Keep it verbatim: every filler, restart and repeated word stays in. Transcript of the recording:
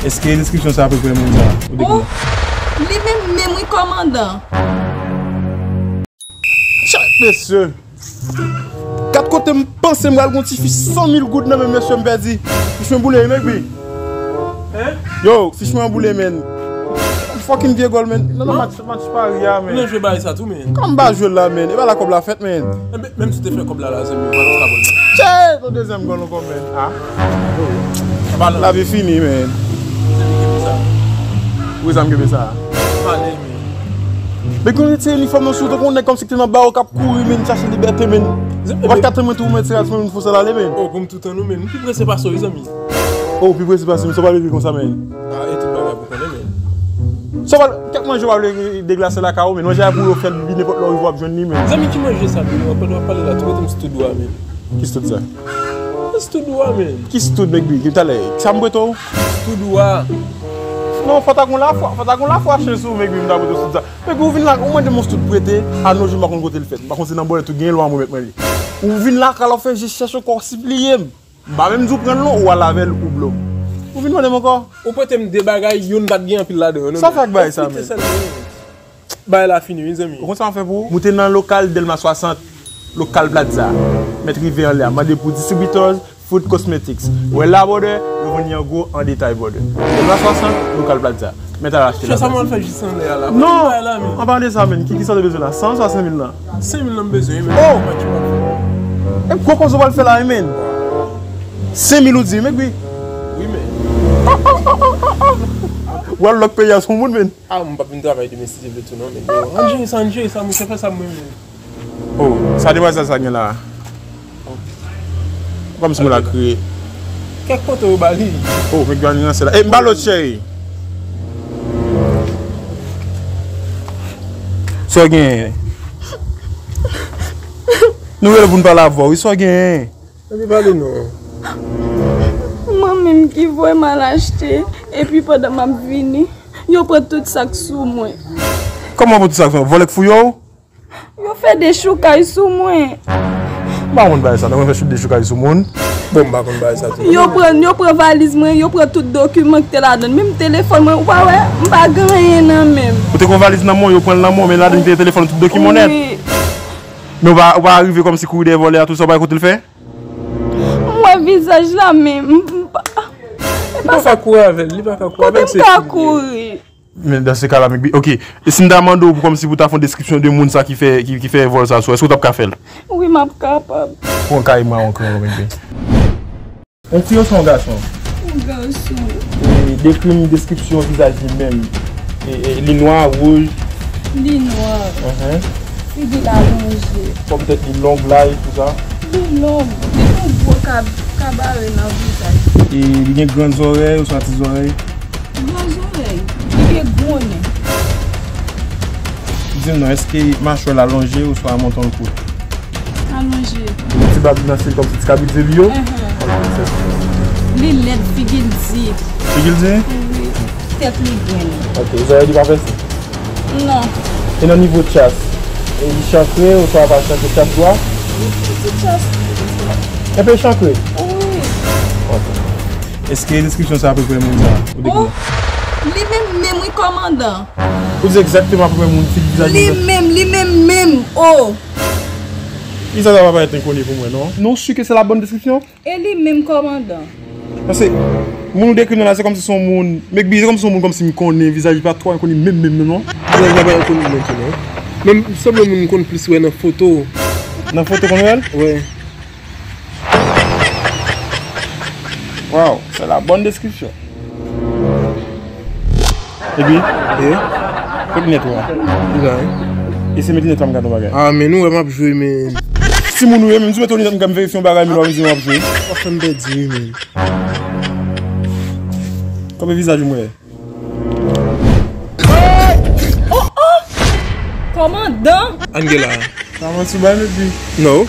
Èske deskripsyon sa apeprè moun sa? Ou te... Oh, li menm menm wi, kòmandan. Tchèt, mesye! Gad kote m panse m pral gon ti fi san mil goud nan men m, mesye, m pèdi. Fichman boule, men wi. Hein? Yo, fichman boule, men. Fucking vye gòl, men. Non, non, match, match Paris a, men. Ou nan jwe bagay sa tou, men. Kòman m pa jwe la, men? E pa la kòb la fèt, men. Enben, menm si w te fè kòb la, la, zanmi, ou pa t ka pran l, non. Tchè! Yon dezyèm gòl ankò, men. Ah. Lavi fini, men. Ou sa m kenbe sa? Pale, men. Men kon retire inifòm nan sou ou, tankou yon nèg kòmsi ki te nan bawo k ap kouri, men, chache libète, men. W ap ka tanmen tou, men, se rasman moun fò sa l ale, men. Oh, pou m tou tann ou, men. M pi prese pase w, wi, zanmi. Oh, ou pi prese pase m, sa w pral rete konsa, men. Ah, e tout bagay pou konnen, men. Sa w pral, kèk manje w pral deglase lakay ou, men. Manje a pou yo fè l bi nenpòt lè w rive w ap jwenn li, men. Zanmi, ki manje sa, men? W ap, w ap pale la, tou rete m sou tout dwa, men. Ki stout sa? Stout dwa, men. Ki stout, Mekbi? Ki talè? Sa m prete w? Stout dwa. Non, fò ta gon lafwa, fò ta gon lafwa chen sou Mekbi, m ta prete w stout sa. Mekbi, ou vin la, ou mande m yon stout prete, a no jou m pa konn kote l fèt. M pa konn si nan bòlèt ou genyen l, ou a mwen mèt mwen li. Ou vin lakay la, ou fè je chèche ankò, sipliye m. M pa menm di w pran l non, ou al avè l, ou blo. Ou vin mande m ankò? Ou prete m de bagay, youn pa t gen anpil ladan yo, non. Sa fè ak bagay sa, men? Bay la fini, wi, zanmi. Ou konn sa m fè pou ou? Moute nan lokal Dèlma swasant, lokal Plaza. Mèt rive anlè a, mande pou Distributors Food Cosmetics. Ou wè la, brother, yo vann li an gwo, an detay, brother. Dèlma swasant, lokal Plaza. Mèt al achte la. Sa m al fè jis anlè a la. Non, anpalan de sa, men, ki, ki sa w te bezwen la? San swasann mil lan? Senk mil lan m bezwen, men. Oh! E gwo koze w al fè la, wi, men. Senk mil ou di, men, wi. Wi, men. W al lòk peyi a sou moun, men. Ah, m p ap vin travay demen si Dye vle tou non, men. Ann jere sa, ann jere sa, monchè, fè sa mwen menm. Oh, sa demwazèl sa gen la? Kòmsi moun la kriye. Kèk kote yo ba li. Oh, men grann nan se la. E m ba lòt cheri. Sa w genyen? Nou rele pou n pale avè w, wi, sa w genyen? Epi pale non. Mwen menm ki voye m al achte, epi pandan m ap vini, yo pran tout sa k sou mwen. Kòman yo pran tout sa k sou mwen? Vòlè k fouye w? Yo fè dechoukay sou mwen. M pa konn bagay sa, nan mwen fè dechoukay sou moun. Bon, m pa konn bagay sa tou. Yo pran, yo pran valiz mwen, yo pran tout dokiman ki te ladan l. Menm telefòn mwen, ou pa wè, m pa gen anyen nan men m. Ou te gen yon valiz nan men w, yo pran l nan men w, men ladan l te gen telefòn, tout dokiman nèt. Wi. Men ou pa, ou pa rive kòmsi kouri dèyè vòlè a, tou sa, ou pa wè kote l fè? M wè vizaj la, men m, m pa. Li pa ka kouri avè l, li pa ka kouri avè l, se fini. Kote m ka kouri? Men dans ce cas-là, men, ok. E si m ta mande w pou kòmsi pou ta fè yon deskripsyon de moun sa ki fè, ki, ki fè vòl sa sou, èske w t ap ka fè l? Wi, m ap kapab. Pran kay mwen yon kran, men. Yon fi oswa yon gason? Yon gason. E dekri m deskripsyon vizaj li menm. E, e, li nwa, wouj? Li nwa. Mhm. Figi l alonje. Kòm tèt li long, laj, tou sa? Li long. Li gen yon gwo kab-, kabare nan vizaj. E li gen gran zòrèy oswa ti zòrèy? Gwo zòrèy. Li gen gwo nen. Di m non, èske machwè l alonje oswa montan l kout? Alonje. Ti bab nan se kòmsi ti kabrit se li yo? Enhen. Ok, se. Li lèd, figi l di. Figi l di? Wi. Tèt li grenn. Ok, zòrèy li pa pèse? Non. E nan nivo tchas? E li chankre oswa pa chankre, tchas dwa? Li ti tchas. Enpe chankre? Wi. Ok. Èske deskripsyon sa apeprè moun sa? Ou te... Oh, li menm menm wi, kòmandan. Ou di egzakteman apeprè moun, figi, vizaj moun sa? Li menm, li menm menm, oh. Vizaj la pa parèt enkoni pou mwen, non. Non, si ke se la bòn deskripsyon? E li menm, kòmandan. Paske moun ou dekri nan la, se kòmsi se yon moun, Mekbi, se kòmsi se yon moun kòmsi m konnen, vizaj li pa twò enkoni menm, menm, menm, non. Vizaj la pa enkoni menm tou, non. Men m sanble moun m konn plis wè nan foto. Nan foto konn wè l? Wi. Waw, c'est la bonne description. Epi? E? Kot linèt ou a? Li la, wi. E se met linèt la m gade yon bagay. Ah, men nou wè m ap jwe, men. Timoun ou ye, menm si w mete yon linèt m ka m verifye yon bagay, men w ap di m ap jwe. W ap fè m pèdi, wi, men. Kòman vizaj ou mwen? Oh, oh! Kòmandan! Angela. Sa manti bay, Mekbi? No.